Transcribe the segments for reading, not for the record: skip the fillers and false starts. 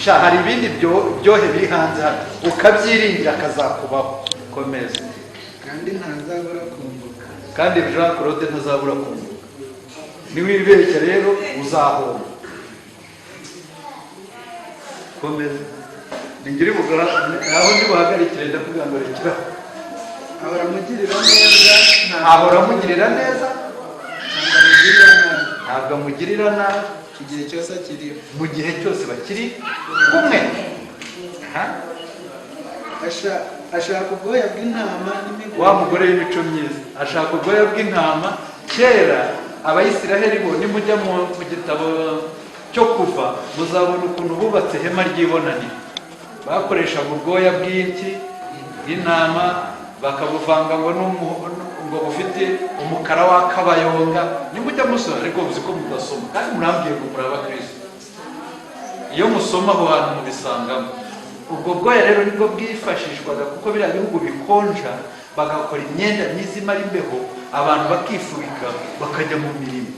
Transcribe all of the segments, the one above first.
Sha, hari ibindi byohe biri hanze hano, ukabyiringira akazakubaho. Komeza. Kandi ntazabura kunguka. Kandi Jean Claude ntazabura kunguka. Niwibeshya rero uzahomba. Komeza. Ningiri bugara aho ndi buhagarikire, ndakuvuga ngo rekeraho. Ahora amugirira neza, ntabwo Ahora amugirira neza. Ntabwo amugirira nabi. Ntabwo amugirira nabi. Igihe cyose akiriho. Mu gihe cyose bakiri kumwe. Ha? Ashaka ubwoya bw'intama n'imiguru. Wa mugore w'imico myiza ashaka ubwoya bw'intama. Kera Abayisiraheli bo, nimujya mu gitabo cyo Kuva, muzabona ukuntu bubatse ihema ry'ibonaniro. Bakoreshaga ubwoya bw'iki? Bw'intama, bakabuvanga ngo ngo bufite umukara w'akabayonga. Nimujya musoma, ariko uzi ko mudasoma kandi murambwiye ngo muri abakristo. Iyo musoma aho hantu mubisangamo. Ubwo bwoya rero nibwo bwifashishwaga, kuko biriya bihugu bikonja, bagakora imyenda myiza imara imbeho, abantu bakifubika bakajya mu mirimo.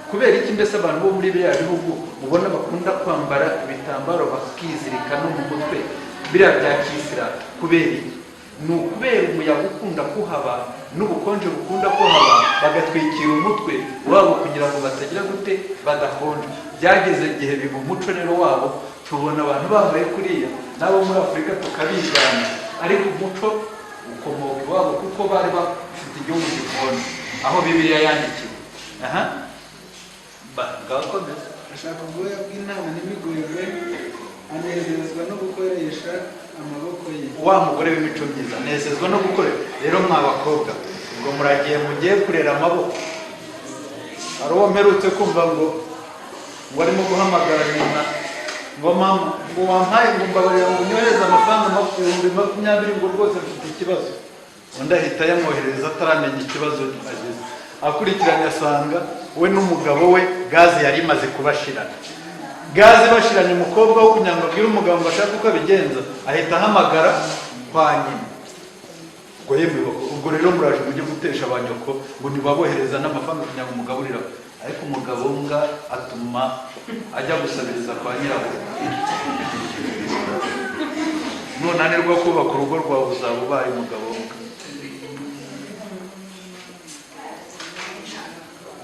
Kubera iki mbese abantu bo muri biriya bihugu mubona bakunda kwambara ibitambaro bakizirika no mu mutwe, biriya bya kisilamu? Kubera iki? Ni ukubera umuyaga ukunda kuhaba n'ubukonje bukunda kuhaba, bagatwikira umutwe wabo kugira ngo batagira gute? Badakonja. Byageze igihe biba umuco rero wabo, tubona abantu bambaye kuriya, n'abo muri Afurika tukabigana, ariko umuco ukomoka iwabo kuko bari bafite igihugu gikonje aho Bibiliya yandikiwe. Aha. Ngakomeza. Ashaka ubwoya bw'intama n'imigwegwe, anezezwa no gukoresha amaboko ye. Wa mugore w'imico myiza anezezwa no gukora. Rero mwa bakobwa, ubwo muragiye, mugiye kurera amaboko. Hari uwo mperutse kumva ngo arimo guhamagara nyina ngo: "Mama," ngo, "wampaye," ngo, "mbabarira," ngo, "unyohereze amafaranga 20,000," ngo, "rwose mfite ikibazo." Undi ahita ayamwoherereza ataramenya ikibazo agize. Akurikiranye asanga we n'umugabo we gaze yari imaze kubashirana. Gaze bashiranye, umukobwa wo kugira ngo abwire umugabo ngo ashake uko abigenza, ahita ahamagara kwa nyina ngo: "Yemwe, ubwo rero muraje mujye gutesha ba nyoko," ngo ntibabohereza n'amafaranga kugira ngo umugaburire. Ariko umugabo mbwa atuma ajya gusabiriza kwa nyirabukwe. Nunanirwa kubaka urugo rwawe, uzaba ubaye umugabo mbwa.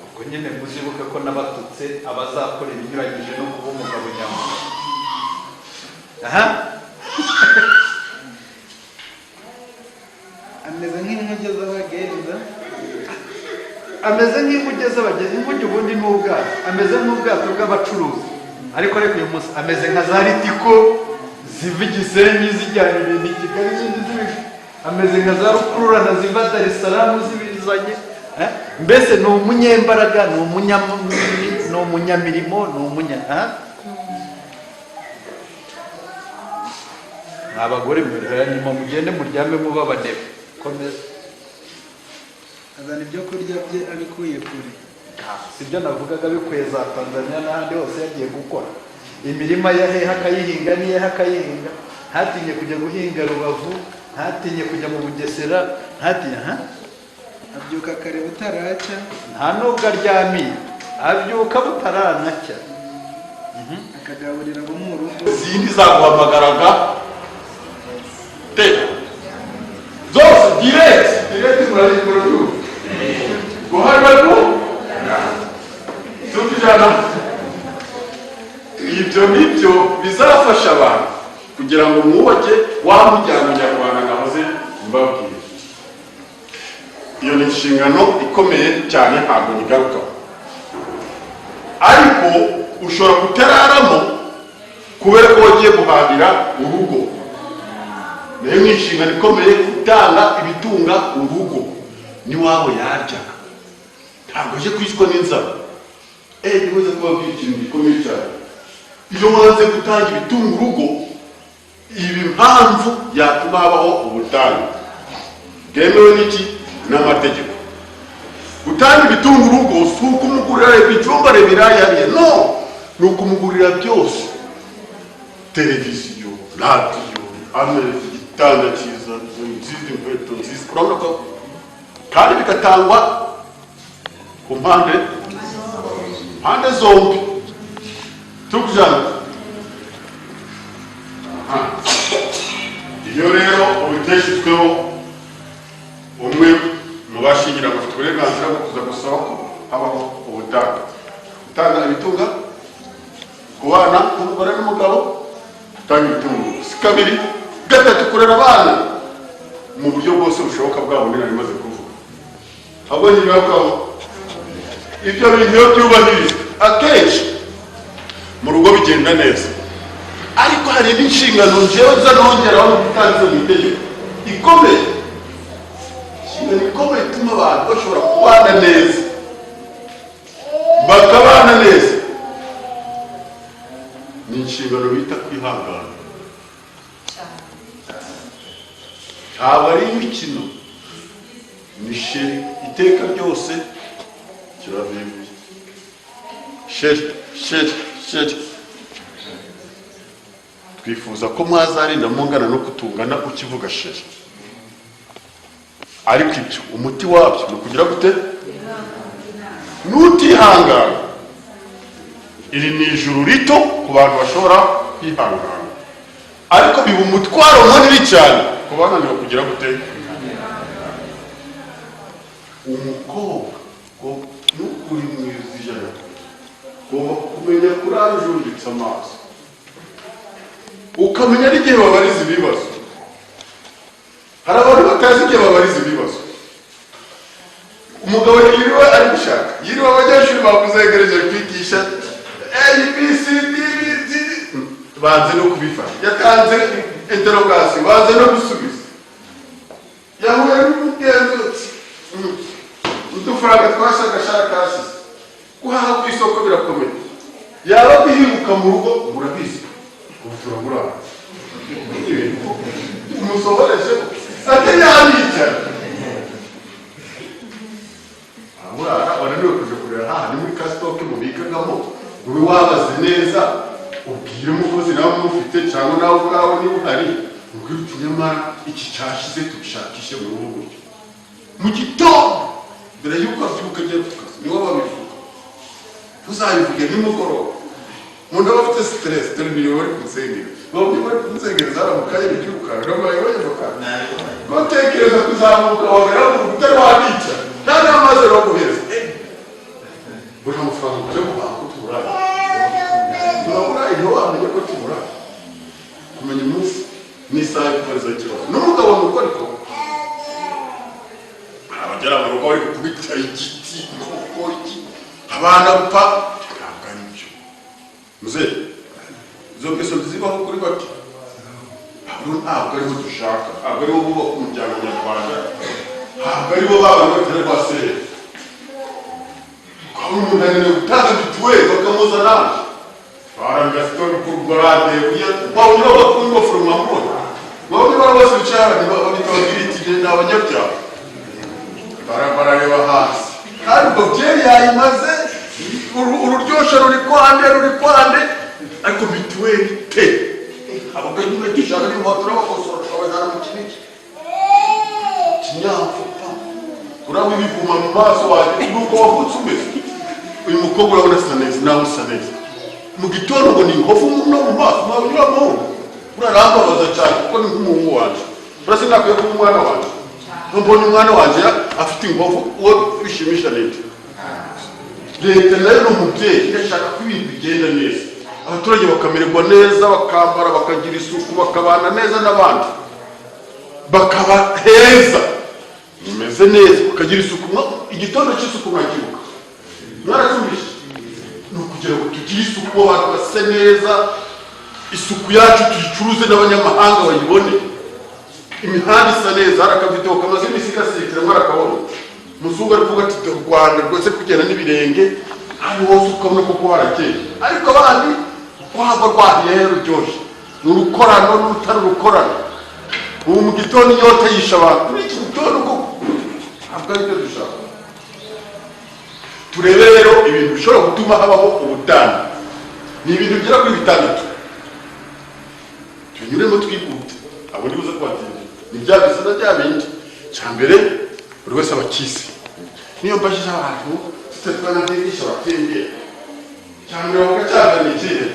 Ubwo nyine muzibuke ko n'abatutse abazakora ibinyuranyije no kuba umugabo nyamugabo. Aha. Ameze nk'inkuge z'abagenza. Ameze nk'inkuge z'abagenzi. Inkuge ubundi ni ubwato. Ameze nk'ubwato bw'abacuruzi, ariko reka uyu munsi ameze nka za Ritco ziva i Gisenyi zijyana ibintu i Kigali, izindi ameze nka za rukururana ziva Dar es Salaam zibizanye. Eh? Mbese ni umunyembaraga, ni umunyamirimo, ni umunya, ah? Mwa bagore mwe, nyuma mugende muryame muba abanebwe. Komeza. Azana ibyo kurya bye abikuye kure. Sibyo navugaga, bikuye za Tanzania n'ahandi hose yagiye gukora imirima ya hehe, akayihinga n'iyehe akayihinga. Ntatinye kujya guhinga Rubavu, ntatinye kujya mu Bugesera, ntatinye ha. Abyuka kare butaracya. Nta nubwo aryamiye, abyuka butaranacya. Akagaburira abo mu rugo. Izindi zaguhamagaraga te zose direct direct, murabyumva guhagaze tukijana. Ibyo nibyo bizafasha abantu kugira ngo mwubake wa muryango nyarwanda nahoze mbabwira. Iyo ni inshingano ikomeye cyane, ntabwo nyigarukaho, ariko ushobora kutararamo kubera ko wagiye guhahira urugo. Nayo ni inshingano ikomeye, gutanga ibitunga urugo. N'iwabo yarya, ntabwo aje kwicwa n'inzara. Nibuze kubabwira ikintu gikomeye cyane: iyo wanze gutanga ibitunga urugo, iba impamvu yatuma habaho ubutane bwemewe n'iki? N'amategeko. Gutanga ibitunga urugo si ukumugurira ibijumba, ibirayi, no ni ukumugurira byose: televiziyo, radiyo, ameza, igitanda cyiza, nziza, inkweto nziza. Urabona ko kandi bigatangwa ku mpande zombi. Turi kujyana. Iyo rero ubiteshejweho, umwe mu bashyingiranywe afite uburenganzira bwo kuza gusaba ko habaho ubutane, gutanga ibitunga ku bana n'umugore n'umugabo, gutanga ibitunga si kabiri, gatatu, kurera abana mu buryo bwose bushoboka bwabo. Nari bimaze kuvuga ahubwo ntibakaho. Ibyo bintu iyo byubahirijwe, akenshi mu rugo bigenda neza. Ariko hari n'inshingano njyewe nza nongeraho itanditse mu itegeko ikomeye, inshingano ikomeye ituma abantu bashobora kubana neza, bakabana neza, ni inshingano bita kwihangana. Ntabwo ari imikino, ni chéri iteka ryose kiravivuye, chéri, chéri, chéri. Twifuza ko mwazarinda mungana no kutungana ukivuga chéri. Ariko ibyo umuti wabyo ni ukugira gute? Nutihangana, iri ni ijuru rito ku bantu bashobora kwihangana, ariko biba umutwaro munini cyane ku bananiwe kugira gute? Umukobwa ngo nukuri mwiza ijana, ugomba kumenya kurara ujunditse amaso, ukamenya n'igihe babariza ibibazo. Hari abantu batazi igihe babariza ibibazo. Umugabo yiriwe ari gushaka, yiriwe abanyeshuri bamuzengereje kwigisha A B C D D D, banze no kubifata. Yatanze interrogation, banze no gusubiza. Yahuye n'umugenzuzi, udufaranga twashagashaka, guhaha ku isoko birakomeye. Yaba guhinguka mu rugo, murabizi ubu turaburara, umusohoreje ate yanicara araburara. Wananiwe kuja kureba haha ni muri ka stock mubikagamo, ube wabaze neza, ubwire umukozi nawe mufite cyangwa nawe ubwawe niba uhari, ubwire uti: "Nyamara iki cyashize, tubishakishe muri ubu buryo." Mu gitondo mbere y'uko abyuka agiye ku kazi niwe babivuga, ntuzabivuge nimugoroba. Umuntu aba afite stress. Dore niyo bari ku nsengero, bamwe bari ku nsengero zaramukaye bibyuka bayoboka gutekereza kuzamuka wagera mu utari wanica, nta n'amazi baguhereza. Buri amafaranga ujya guhaha ko tuburaye, turaburaye, ntiwamenye ko tuburaye. Kumenya umunsi n'isaha yo kubarizaho ikibazo n'umugabo ni uko. Ariko hari abagera mu rugo bari gukubita igiti, inkoko, iki, abana gupfa. Ntabwo ari byo muzehe, izo ngeso zibaho kuri bake. Ntabwo aribo dushaka, ntabwo aribo bubaka umuryango nyarwanda, ntabwo aribo baba batera rwa sereri. Ukabona umuntu ananiwe gutanga mituweli, bakamuzana barangasitoni kurwarade. Wabona bakuru ingofero, mwamubona, wabona bari bose bicara babita ni abanyabyaha, barareba hasi kandi ubwo byeri yayimaze, ururyoshe ruri kwande, ruri kwande, ariko mituweli te abagore niba dushaka niba turabakosora, tukabajyana mu kinigi kinyamfupa. Uraba ibiguma mu maso wanjye nuko wavutse umeze. Uyu mukobwa urabona asa neza, nawe usa neza. Mu gitondo ngo ni inkovu no mu maso. Ntabwo uriya muhungu urarambabaza cyane, kuko ni nk'umuhungu wanjye. Uretse nakwiye kuba umwana wanjye, mbonye umwana wanjye afite inkovu, uwo bishimisha leta. Leta nayo ni umubyeyi, irashaka ko ibintu bigenda neza, abaturage bakamererwa neza, bakambara, bakagira isuku, bakabana neza n'abandi, bakaba heza, bimeze neza, bakagira isuku. Igitondo cy'isuku murakibuka, mwaracyumvise? Ni ukugira ngo tugire isuku, abantu base neza, isuku yacu tuyicuruze n'abanyamahanga bayibone, imihanda isa neza. Hari akavidewo kamaze iminsi gasikira, mwarakabona, umuzungu ari kuvuga ati: "Dore u Rwanda rwose, kugenda n'ibirenge ahantu hose ukabona koko harakeye." Ariko abandi urwagwa rwahiye ruryoshye, ni urukorano n'urutari urukorano. Ubu mu gitondo inyota yishe abantu muri iki gitondo koko, ntabwo ari byo dushaka. Turebe rero ibintu bishobora gutuma habaho ubutane. Ni ibintu bigera kuri bitandatu, tunyuremo twihute, abo nibuze kubatinda. Ni bya bisa na bya bindi. Cya mbere, buri wese aba akisi. Niyo mbajije abantu tute twanabyigisha batembera, cya mbere bavuga, cya mbere ni ikihe?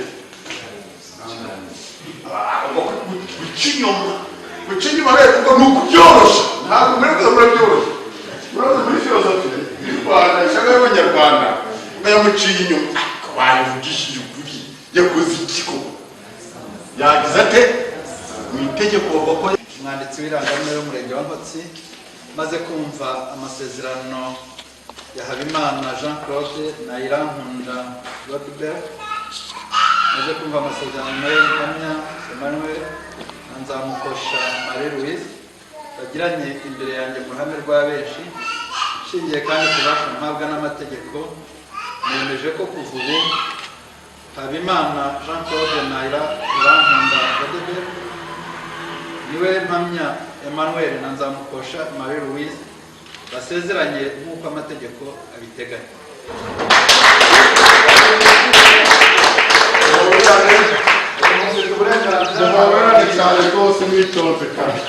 Guca inyuma, guca inyuma rero kuko ni ukubyorosha. Ntabwo muri kuza murabyoroshya, muraza muri filozofi y'u Rwanda, ishyaka y'Abanyarwanda ngo yamuciye inyuma. Ariko wayivugishije ukuri, yakoze iki koko? Yagize ate? Mu itegeko bavuga ko Umwanditsi w'irangamimerere w'Umurenge wa Nkotsi, maze kumva amasezerano ya Habimana Jean Claude na Irankunda Godbert, maze kumva amasezerano ya Mpamya Emmanuel na Nzamukosha Marie Louise bagiranye imbere yanjye mu ruhame rwa benshi, nshingiye kandi ku bubasha mpabwa n'amategeko, nemeje ko kuva ubu Habimana Jean Claude na Irankunda Godbert, niwe Mpamya Emmanuel na Nzamukosha Marie Louise basezeranye nk'uko amategeko abiteganya. Muhoberane cyane rwose, mwitonze kandi.